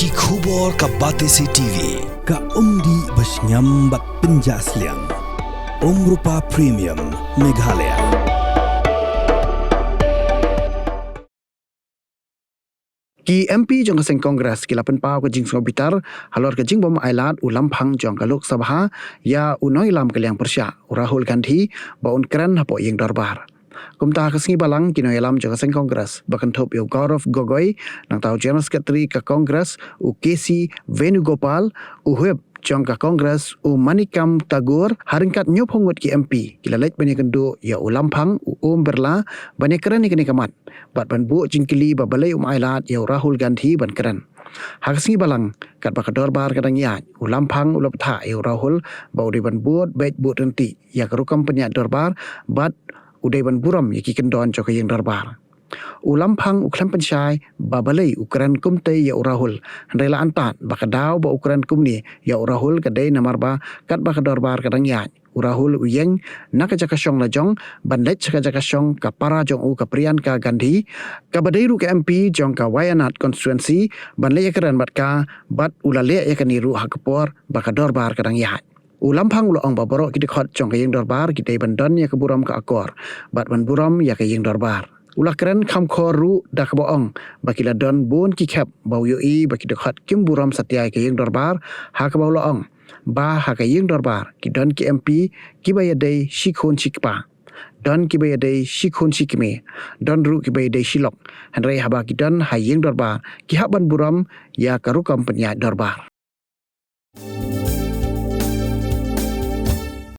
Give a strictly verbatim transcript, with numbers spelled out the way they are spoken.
Ki khubor ka Batesi T V, ka umdih ba shngiam bad pynjah sliang. Umrupa Premium, Meghalaya. Ki M P jong ka seng Congress ki la pynpaw ka jingsngewbitar halor ka jingbym ailad u lamphang jong ka Lok Sabha ïa u nongïalam ka liang pyrshah u Rahul Gandhi ba un kren hapoh ïing dorbar. Kumta ka sngi Balang ki nongïalam jong ka seng Congress ba kynthup ïa u Gaurav Gogoi, nangta u General Secretary ka Congress u K C Venugopal, u Whip jong ka Congress u Manikam Tagore, ha ryngkat hynñiewphew ngut ki M P ki la leit ban ïakynduh ïa u lamphang u Om Birla ban ïakren ïa kane ka mat bad ban buh jingkylli ba balei um ailad ïa u Rahul Gandhi ban kren. Ha ka sngi Balang katba ka dorbar ka dang ïaid, u lamphang u la bthah ïa u Rahul ba u dei ban bud beit bud ryntih ïa ka rukom pynïaid dorbar bad u dei ban burom ïa ki kyndon jong ka ïing dorbar. U lamphang u khlem pynshai ba balei u kren kumtei ïa u Rahul, hynrei la antad ba ka daw ba u kren kumne ïa u Rahul ka dei namar ba katba ka dorbar ka dang ïaid, u Rahul u ïeng na ka jaka shong la jong ban leit sha ka jaka shong ka para jong u ka Priyanka Gandhi, kaba dei ruh ka M P jong ka Wayanad constituency, ban leit ïakren bad ka, bad u la leh ïa kane ruh ha ka por ba ka dorbar ka dang ïaid. U lamphang u la ong ba baroh ki dkhot jong ka ïing dorbar ki dei ban don ïa ka burom ka akor bad ban burom ïa ka ïing dorbar. U la kren kham khor ruh da kaba ong ba ki la don bun ki khep ba u ïohi ba ki dkhot kim burom satia ïa ka ïing dorbar, ha kaba u la ong ba ha ka ïing dorbar ki don ki M P kiba ïadei shi khun shi kpa, don kiba ïadei shi khun shi kmie, don ruh kiba ïadei shi lok. Hynrei haba ki don ha ïing dorbar ki hap ban burom ïa ka rukom pynïaid dorbar.